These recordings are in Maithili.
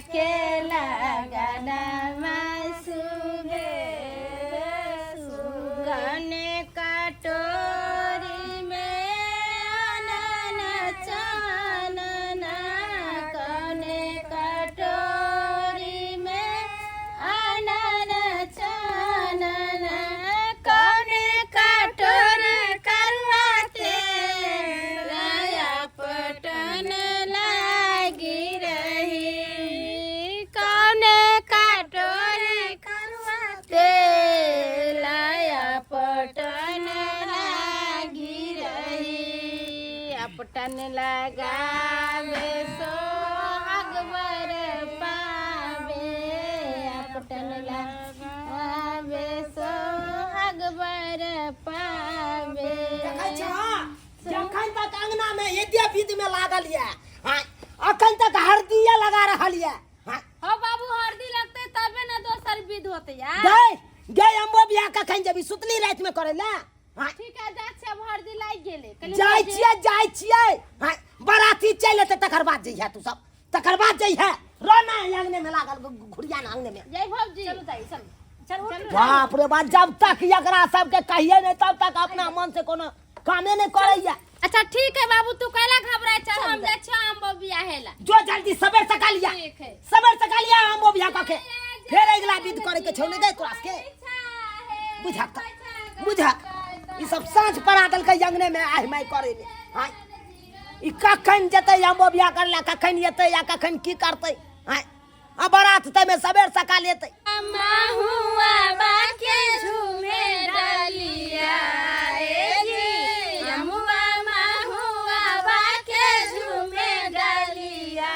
के लगनमा शुभे कने कटोरी में अनन चानना, कने कटोरी में अनन चानना, कने कटोरी करुआ तेल अपटन लागी रही, कने कटोरी करुआ तेल अपटन लागी रही, अपटन लगावे सो अकबर पावे, अपटन लगावे सो अकबर पावे। देखै छह जखन तक अंगना में एते विध में लागल ये, हाँ, अखन तक हरदिया लगा रहल ये, हाँ। हो बाबू, हरदी लगते तबे ना दोसर विध होते यार। गए गए अम्बो बियाह कखन जेबी? सुतली राति में करे ला, हाँ। ठीक है, जा छियै, अब हरदी लागि गेलै कनि। जाइ छियै, जाइ छियै, हाँ, बराती चलि एतै तकर बाद जइहे तू सब, तकर बाद जइहे। रह ना अंगने में लागल घुरिया ना अंगने में। जय भौजी, चलू दाइ, चलू चलू चलू। बाप रे बाप, जब तक एकरा सबके कहिए नहीं तब तक अपना मन से कोनो कामे नहीं करैया। अच्छा ठीक है बाबू, तू कैला घबराय छ? हम जाइ छियै आम बियाहे ला। जो जल्दी सबेर सकालिया। ठीक है। सबेर सकालिया आम बियाह कके फेर अगिला विध करे के छौ ने गए तोरा के। बुझक बुझक, ई सब साँझ पड़ा देलकै अंगने में आहि माइ करे ले। हाँ, ई कखन जेतै आम बियाह करे ला, कखन एतै या कखन की करतै? हाँ, आ बारात तैमे सबेर सकाल एतै। महुआ बाके झूमे डलिया ए जी, अमुआ महुआ बाके झूमे डलिया,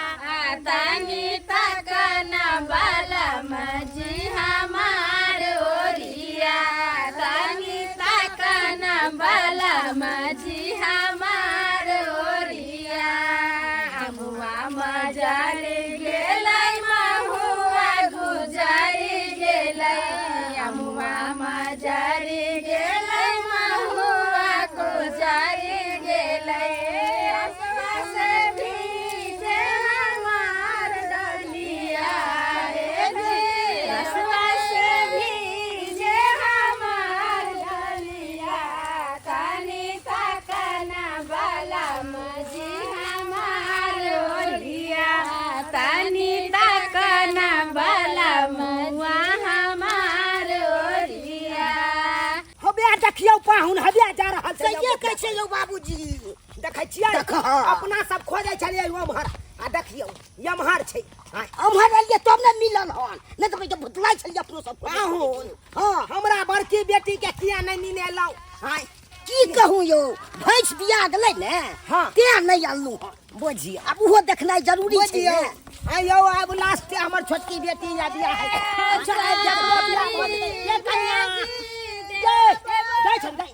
तानी तकना बाला मजी हमार ओरिया, तानी तकना बाला मजी हमार ओरिया, अमुआ मजारी गेलै महुआ गुजारी गेलै, अमुआ मजारी गेलै महुआ गुजारी गेलै, रसवा से भीजे हमार डलिया ए जी, रसवा से भीजे हमार डलिया, तानी तकना बाला मजी हमार ओलिया, तानी तकना बाला मुआ हमार ओलिया। हबे देखियौ पाहुन हबे जा रहल छै। सहिए कहै छै यौ बाबूजी। देखै छियै? देखह। अपना सब खोजै छलियै ओम्हर, आ देखियौ एम्हर छै। हाँ। अम्हर एलियै तब ने मिलल हन, नहि तऽ पहिले भुतलाइ छलियै अपनो सब। पाहुन। हँ। हमरा बड़की बेटी के किया नहि मिलेलहुँ? हाँ। की कहूँ यौ, भैंस बिया गेलै ने, हँ। तें नहि अनलहुँ हन। बुझियौ। आब ओहो देखनाइ जरूरी छै बुझियौ ने। आ यौ, आब लास्ट हमर छोटकी बेटी या बियाह है। अच्छा, आब जकरो बियाह भऽ गेलै। ये कन्या ये गै छौ गै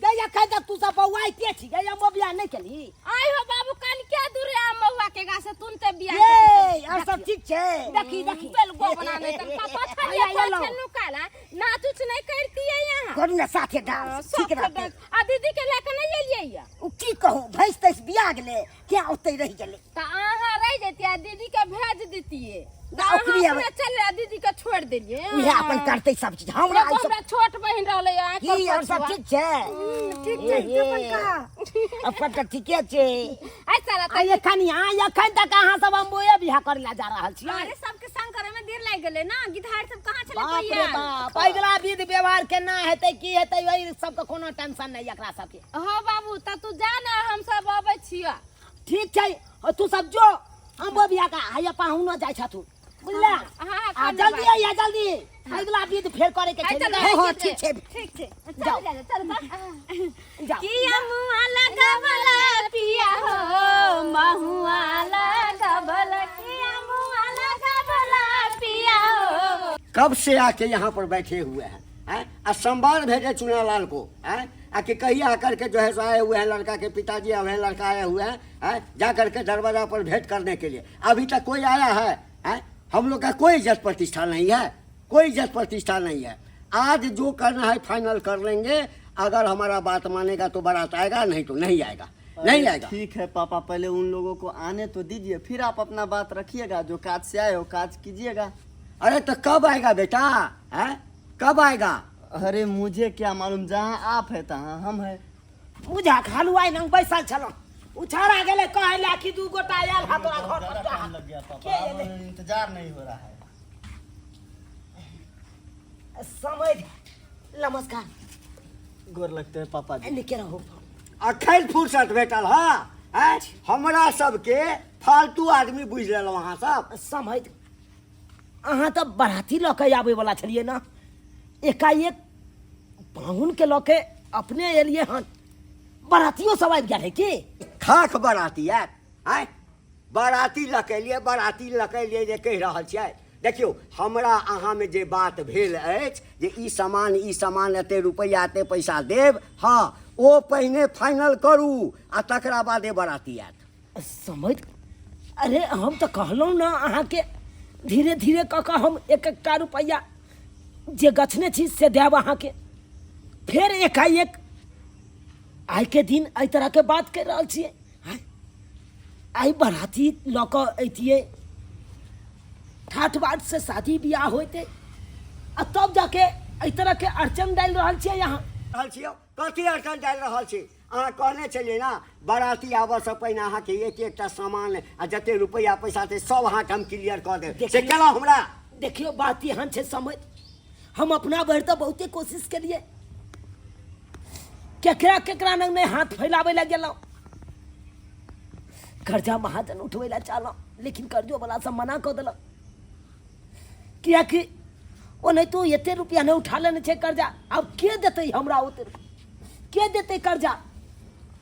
गै, एखन तक तू सब बौआइते छी गै, हम बियाह नहि केलही? आइ हो बाबू, कान क्या दूर आम महुआ के गाछ से तुनते बिया। ये और सब ठीक छै? देखी देखी। बेल गो बना नहीं तन पापा छलिए। आइ एलहुँ। छन्नु काला नाच उच नहीं करतिए यहाँ? करू ने साथे डांस, ठीक रहतै। आ दीदी के लेके नहीं एलियै या? ओ की कहू, भैंस तैंस बिया गेलै तें ओतै रहि गेलै। तऽ अहाँ रहि जैतियै आ दीदी के भेज दितियै। ना, ओकरे अहाँ अपने चल आ दीदी के छोड़ देलियै। उएह अपन करतै सब चीज, हमरा एगो ई सब हमरा छोट बहिन रहलै अहाँ। की और सब ठीक छै? ठीक छै, तू अपन कह। अपन तऽ ठीके छै। आइ सारा आ एखन यहाँ एखन तक अहाँ सब अम्बोए बियाह करे ला जा रहल छी? अरे, सबके संग करे में देर लागि गेलै ना, गिधार सब कहाँ छलै? बाप रे तैयार बाप, अगिला विध व्यवहार केना हेतै, की हेतै, ओहि सबके कोनो टेंशन नहि एकरा सबके। हाँ बाबू, तऽ तू जा ना, हम सब अबै छियै। ठीक छै, तू सब जो अम्बो बियाह का। हैया पाहुनो जाइ छथुन, बुझले? हाँ। आ जल्दी आइया, जल्दी, अगिला विध फेर करे के छै। चल। हँ हँ, ठीक छै। ठीक छै। जाओ। चल चल चल। जाओ। किया मुआ लगबला पिया हो, महुआ लगबला, किया मुआ लगबला पिया हो। कब से आके यहाँ पर बैठे हुए हैं, हैं? आ संवाद भेजे चुनालाल को, हैं? आ कि कहिए आकर के जो है सो आए हुए हैं लड़का के पिताजी, अब हैं लड़का आए हुए हैं, हैं? जा करके दरवाजा पर भेंट करने के लिए अभी तक कोई आया है, हैं? हम लोग का कोई इज्जत प्रतिष्ठा नहीं है, कोई इज्जत प्रतिष्ठा नहीं है। आज जो करना है फाइनल कर लेंगे। अगर हमारा बात मानेगा तो बारात आएगा, नहीं तो नहीं आएगा। नहीं आएगा। ठीक है पापा, पहले उन लोगों को आने तो दीजिए, फिर आप अपना बात रखिएगा। जो काज से आए हो काज कीजिएगा। अरे तो कब आएगा बेटा? है कब आएगा? अरे मुझे क्या मालूम, जहाँ आप है तहाँ हम है। बुझा हलुआइ लग बैसल छलहुँ, उछाड़ा गेलै कहै लए कि दू गोटा आयल हा तोरा घर पर। टाइम लग गया पापा, के अब एलै? इंतजार नहीं हो रहा है। समझ नमस्कार। गोर लगते हैं पापा जी। नीके रहू। अखन फुर्सत भेटल हँ? आँय, हमरा सबके फालतू आदमी बुझि लेलहुँ अहाँ सब। समझ अहाँ तऽ बराती लऽ के आबै वला छलियै ने, एकाएक पाहुनके लऽ के अपने एलियै हन, बरातियो सब आबि गेल है की? खाक बराती आयत? आँय, बराती लऽ के एलियै, बराती लऽ के एलियै जे कहि रहल छियै। देखियौ, हमरा अहाँमे जे बात भेल अछि जे ई सामान ई सामान एते रुपैआ एते पैसा देब, हँ, ओ पहिने फाइनल करू आ तकरा बादे बराती आयत। समझ अरे हम तऽ कहलहुँ ने अहाँके, धीरे धीरे कऽ कऽ हम एक एकटा रुपैआ जे गछने छी से देब अहाँके। फेर एकाएक आइके दिन एहि तरहके बात करि रहल छियै। आँय, आइ बराती लऽ कऽ अइतियै, ठाठ बाट से शादी बियाह होइतै, आ तब जाके एहि तरहके अड़चन डालि रहल छियै अहाँ। रहल छियौ कथी अड़चन डालि रहल छी? अहाँ कहने छलियै ने, बराती आबऽसँ पहिने अहाँके एक एकटा सामान आ जते रुपैआ पैसा छै सब अहाँके हम क्लियर कऽ देब, से केलहुँ हमरा? देखियौ, बात एहन छै समझ, हम अपना भरि तऽ बहुते कोशिश केलियै, केकरा केकरा लग नहि हाथ फैलाबै लए गेलहुँ, कर्जा महाजन उठबै लए चाहलहुँ, लेकिन कर्जो वाला सब मना कऽ देलक, कियाकि ओनाहितो एते रुपया नहि उठा लेने छै कर्जा, आब के देतै हमरा ओते, के देतै कर्जा?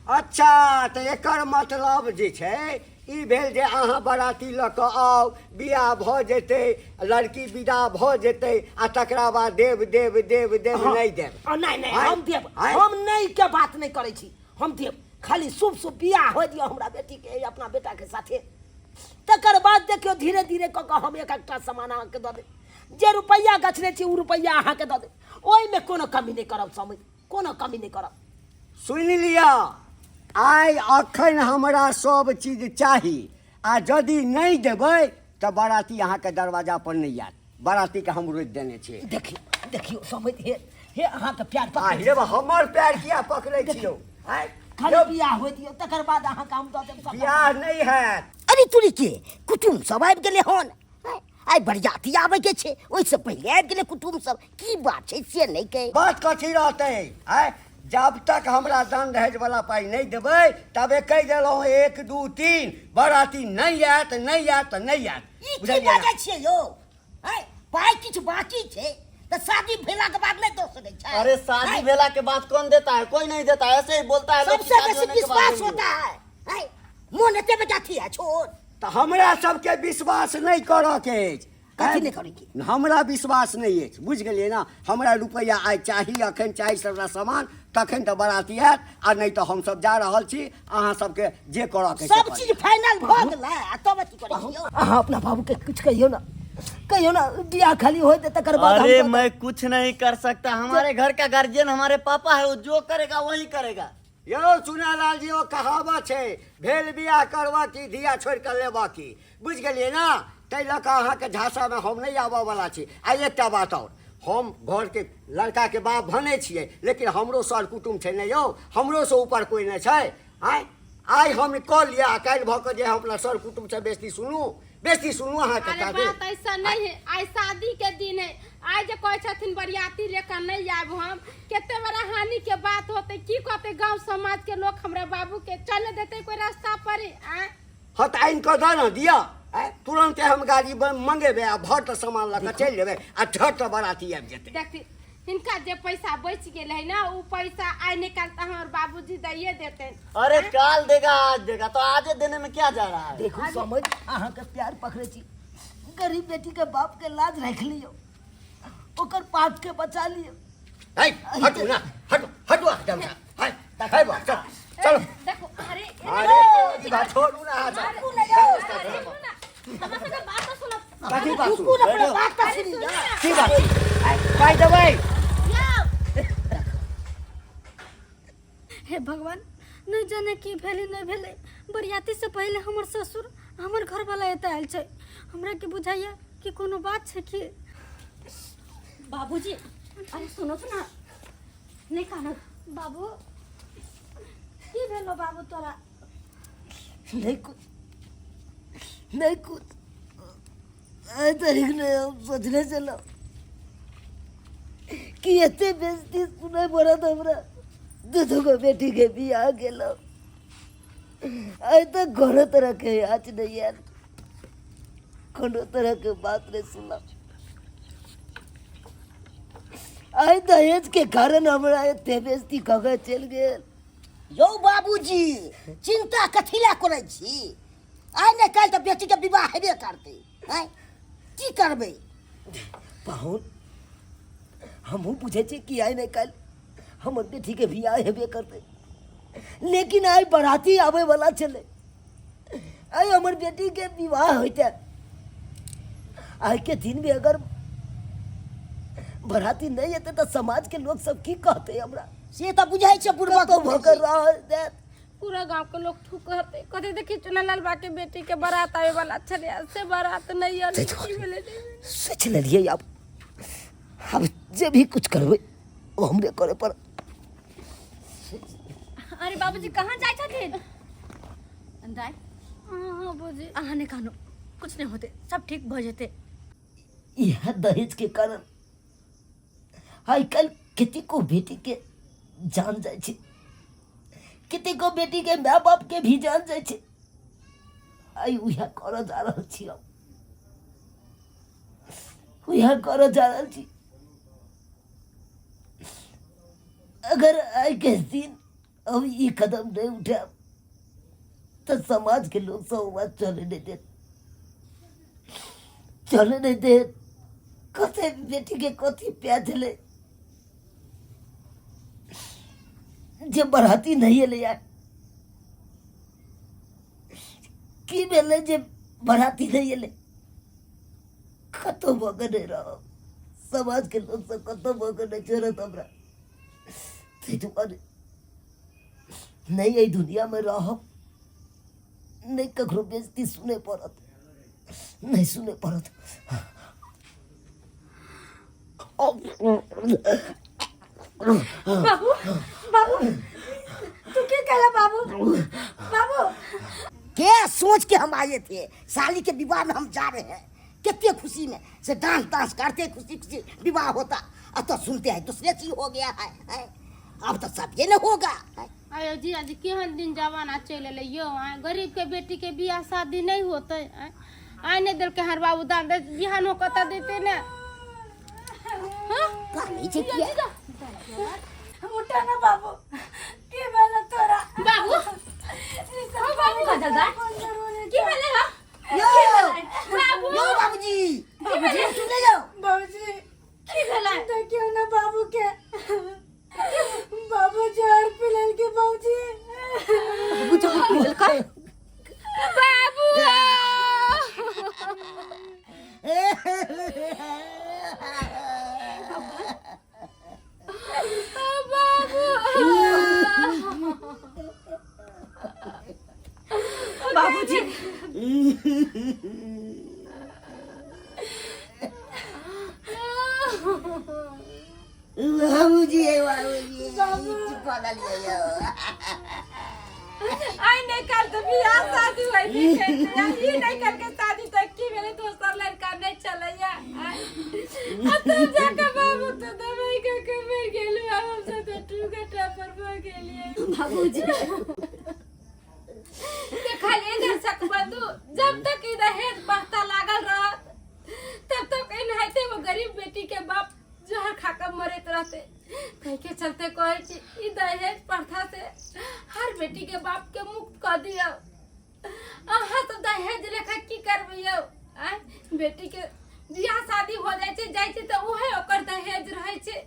अच्छा, तऽ एकर मतलब जे छै ई भेल जे अहाँ बराती लऽ कऽ आउ, बियाह भऽ जेतै, लड़की विदा भऽ जेतै आ तकरा बाद देब देब देब देब नहि देब? आ, नहि नहि। आँय? हम देब। आँय? हम नहि के बात नहि करै छी, हम देब। खाली शुभ शुभ बियाह हो दियौ हमरा बेटी के अपना बेटा के साथे, तकर बाद देखियौ धीरे धीरे कऽ कऽ हम एक एकटा सामान अहाँके दऽ देब। जे रुपैआ गछने छी ओ रुपैआ अहाँके दऽ देब, ओहिमे कोनो कमी नहि करब समझ, कोनो कमी नहि करब। सुनि लिअ, आइ अखन हमरा सब चीज चाही आ यदि नहि देबै तऽ बराती अहाँके दरवाजा पर नहि आयत। बरातीके हम रोकि देने छियै। देखियौ देखियौ समझ, हे हे अहाँके प्यार आ पकड़ै हे, हमर पैर किया पकड़ै छियौ? आँय? खाली यौ, बियाह हो दियौ, तकर बाद अहाँके हम दऽ देब सबटा। बियाह नहि हैत। अरे तुरी के कुटुम सब आबि गेलै हन। आँय, आइ बरियाती आबैके छै, ओहिसँ पहिले आबि गेलै कुटुम सब, की बात छै से नहि कहि। बात कथी रहतै? आँय, जब तक हमरा दान दहेज वाला पाइ नहि देबै तबे कहि देलहुँ, एक दू तीन बराती नहि आयत, नहि आयत तऽ नहि आयत। ई की बुझलियै ने? बाजै छियै यौ? आँय, पाइ किछु बाकी छै तऽ शादी भेलाके बाद नहि दऽ सकै छै? अरे शादी आँय, भेला के बाद कौन देता है? कोई नहीं देता है, ऐसे ही बोलता है लोग कि सबसे शादी बेसी होने के बाद विश्वास देंगे। होता है। आँय, मोन एते बेटा थी है छोड़। तऽ हमरा सबके विश्वास नहि करऽ के अछि। कथी नहि करैके? हमरा विश्वास नहि अछि, बुझि गेलियै ने? हमरा रुपैआ आइ चाही, अखन चाही सबटा सामान, तखन तऽ बराती आयत आ नहि तऽ हमसब जा रहल छी। अहाँ सबके जे करऽ के सब चीज फाइनल भऽ गेलै आ तब अथी करै छियौ? अहाँ अपना बाबू के कुछ कहियौ ना, कहियौ ना, बियाह खाली होय तकर बाद हम अरे दऽ देब। मैं कुछ नहीं कर सकता, हमारे घर का गार्जियन हमारे पापा है, वो जो करेगा वही करेगा। यौ चुनालाल जी, ओ कहावत छै, भेल बियाह करबा की धिया छोड़ि कऽ लेबऽ की, बुझि गेलियै ने? ताहि लऽ कऽ अहाँके झाँसामे हम नहि आबऽ वला छी। आ एकटा बात आओर, हम घरके लड़काके बाप भने छियै, लेकिन हमरो सर कुटुम छै ने यौ, हमरोसँ ऊपर कोइ नहि छै। आँय, आइ हम कऽ लिअ आ काल्हि भऽ कऽ जे हम अपना सर कुटुमसँ बेसी सुनू, बेसी सुनू अहाँके अरे काजे। बात ऐसा नहीं है, आइ शादी के दिन है, आइ जे कहै छथिन बरियाती लेकर नहीं आयब हम, कते बड़ा हानि के बात होते। की कहते गांव समाज के लोग? हमरा बाबू के चले देते कोई रास्ता पर आय? हँ, तऽ आनि कऽ दऽ ने दिअ। आँय, तुरन्ते हम गाड़ी मंगेबै आ भर सामान लऽ कऽ चलि जेबै आ झट बराती आबि जेतै। देखी, हिनका जे पैसा बच गेल है ना, उ पैसा आइ निकाल तऽ हमर बाबूजी दैये देते। अरे काल देगा, आज देगा तो आज देने में क्या जा रहा है? देखू समझ, अहाँके प्यार पकड़े छी, गरीब बेटी के बाप के लाज राखि लियौ, ओकर पाप के बचा लियौ। है, हटू ना, हटू हटू, हटू, है है बा, चल चलो। देखो, अरे। अरे ई बात छोड़ू ना अहाँ सब। अरे, सुनू ना, हमरा सबके बात तो सुनो। कथी बात सुनू? रुकू ने, अपना बात तऽ सुनि सुनू लिअ। ना। की बात पाइ देबै? यौ। हे भगवान, नहि जाने की भेलै नहि भेलै। बरियातीसँ पहिले हमर ससुर हमर घरवाला एतऽ आयल छै। हमरा के बुझाइया कि कोनो बात छै की। बाबूजी, अरे सुनो तो ना, नहीं कानत। बाबू, की भेलो बाबू तोरा? नहीं कुछ, नहीं कुछ। आइ तारीख नहि हम सोचने छलहुँ कि एते बेइज्जती सुनय पड़त हमरा। दू दू गो बेटीके बियाह गेलहुँ, आइ तक कोनो तरहके आँच नहि आयल, कोनो तरहके बात नहि सुनलहुँ। आइ दहेजके कारण हमरा एते बेइज्जती कऽ के चलि गेल। यौ बाबूजी, चिंता कथी लए करै छी? आइ ने काल्हि तऽ बेटीके विवाह हेबे करतै। आँय, की करबै? पाहुन, हमहूँ बुझै छी कि आइ ने काल्हि हमर बेटीके बियाह हेबे करतै, लेकिन आइ बराती आबैवला छलै, आइ हमर बेटीके विवाह होइते। आइके दिनमे अगर बराती नहि एतै तऽ समाजके लोक सब की कहतै हमरा? से तऽ बुझै छै बुढ़बा कतौ भऽ कऽ रह देत। पूरा गांव के लोग ठुकरते, कहते देखी चुनालाल बा के बेटी के बारात आवे वाला छले, से बारात नहीं आले। की भेलै? सोचि लेलियै, आब जे भी कुछ करबै ओ हमरे करे पड़त। अरे बाबूजी, कहाँ जाइ छथिन? दाइ। हाँ बाबूजी। अहाँ नहि कानू, कुछ नहीं होते, सब ठीक भऽ जेतै। इएह दहेज के कारण आइ काल्हि कतेको बेटी के जान जाइ छै, कतेको बेटी के माय बाप के भी जान जाइ छै। आइ उएह करऽ जा रहल छी, हम उएह करऽ जा रहल छी। अगर आइ के दिन हम ई कदम नहि उठायब तऽ समाज के लोग सब हमरा चले नहि देत, चले नहि देत। कते बेटी के कथी प्या छलै जे बराती नहि एलै? आइ की भेलै जे बराती नहि एलै? कतहु भऽ कऽ नहि रहब, समाजके लोक सब कतहु भऽ कऽ नहि छोड़त हमरा। ताहि दुआरे नहि एहि दुनियामे रहब, नहि ककरो बेइज्जती सुनय पड़त, नहि सुनय पड़त। बाबू, बाबू, तू की कहला बाबू? बाबू, के सोच के हम आए थे, साली के विवाह में हम जा रहे हैं, कितने खुशी में से डांस डांस करते खुशी खुशी विवाह होता, अब तो सुनते हैं दूसरे चीज हो गया है, है? अब तो सब ये न होगा, है? आयो जी, आज केहन दिन जमाना चलि एलै यौ। आँय, गरीब के बेटी के बियाह शादी नहि होतै? आँय, आइ नहि देलकै हर बाबू दान दे, बिहान हो कतऽ देतै ने? हाँ? कानै छै किया? उठा ना बाबू, की भेल तोरा? बाबू, ई सब बाबू, काजल दाइ। कोन जरूरी? की भेलै हँ? यो बाबू, यो बाबूजी, बाबूजी सुने जाओ। बाबूजी, की भेलै? देखियौ ना बाबू के, बाबू जहर पिलल के बाबूजी। बाबू जहर पी लेलकै? बाबू। बाबूजी। बाबूजी, बाबूजी, की कऽ देलियै यौ? आइ नहि काल्हि तऽ बियाह शादी होइते छै। ई नहि करके शादी तऽ की भेलै? दोसर लड़का नहि चलैया? आ तब जाके बाबू तो दवाई के के मर गेलू। आब हम सब तऽ टू घंटा पर भऽ गेलियै। बाबूजी। देखलियै दर्शक बंधु, जब तक ई दहेज बढ़ता लागल रहत तब तक एनाहिते वो गरीब बेटी के बाप जहर खा कऽ मरैत रहते। ताहिके चलते कहै छी, ई दहेज प्रथा से हर बेटी के बाप के मुक्त कऽ दियौ। अहाँ सब दहेज लेखा की करबै यौ? आँय, बेटी के बियाह शादी हो जाइ छै, जाइ छै तऽ उहे ओकर दहेज रहै छै।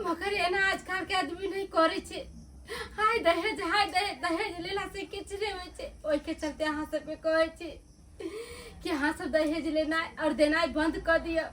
मगर एना आजकल के आदमी नहीं करै छै। हाय दहेज, हाय दहेज, दहेज लेला से किछु नहि होइ छै। ओहिके चलते अहाँ सबके कहै छी कि अहाँ सब दहेज लेनाइ और देनाइ बंद कऽ दियौ।